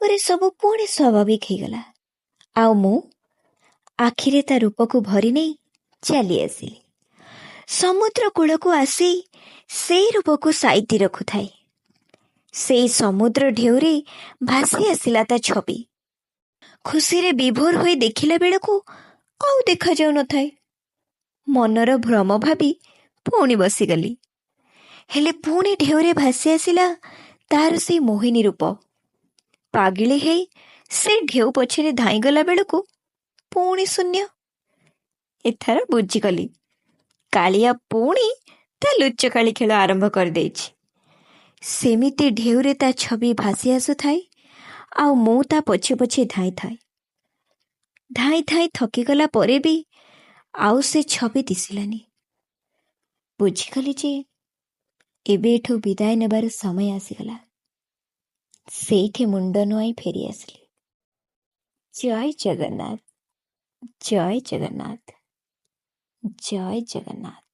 ତାପରେ ସବୁ ପୁଣି ସ୍ୱାଭାବିକ ହେଇଗଲା, ଆଉ ମୁଁ ଆଖିରେ ତା ରୂପକୁ ଭରି ନେଇ ଚାଲି ଆସିଲି। ସମୁଦ୍ର କୂଳକୁ ଆସି ସେଇ ରୂପକୁ ସାଇତି ରଖୁଥାଏ। ସେଇ ସମୁଦ୍ର ଢେଉରେ ଭାସି ଆସିଲା ତା ଛବି। ଖୁସିରେ ବିଭୋର ହୋଇ ଦେଖିଲା ବେଳକୁ ଆଉ ଦେଖାଯାଉନଥାଏ। ମନର ଭ୍ରମ ଭାବି ପୁଣି ବସିଗଲି। ହେଲେ ପୁଣି ଢେଉରେ ଭାସି ଆସିଲା ତାର ସେଇ ମୋହିନୀ ରୂପ। ପାଗିଳି ହେଇ ସେ ଢେଉ ପଛରେ ଧାଇଁଗଲା ବେଳକୁ ପୁଣି ଶୂନ୍ୟ। ଏଥର ବୁଝିଗଲି, କାଳିଆ ପୁଣି ତା ଲୁଚକାଳି ଖେଳ ଆରମ୍ଭ କରିଦେଇଛି। ସେମିତି ଢେଉରେ ତା ଛବି ଭାସି ଆସୁଥାଏ, ଆଉ ମୁଁ ତା ପଛେ ପଛେ ଧାଇଁଥାଏ। ଧାଇଁ ଧାଇଁ ଥକିଗଲା ପରେ ବି ଆଉ ସେ ଛବି ଦିଶିଲାନି। ବୁଝିଗଲି ଯେ ଏବେ ଏଠୁ ବିଦାୟ ନେବାର ସମୟ ଆସିଗଲା। ସେଇଠି ମୁଣ୍ଡ ନୁଆଇଁ ଫେରି ଆସିଲି। ଜୟ ଜଗନ୍ନାଥ, ଜୟ ଜଗନ୍ନାଥ, ଜୟ ଜଗନ୍ନାଥ।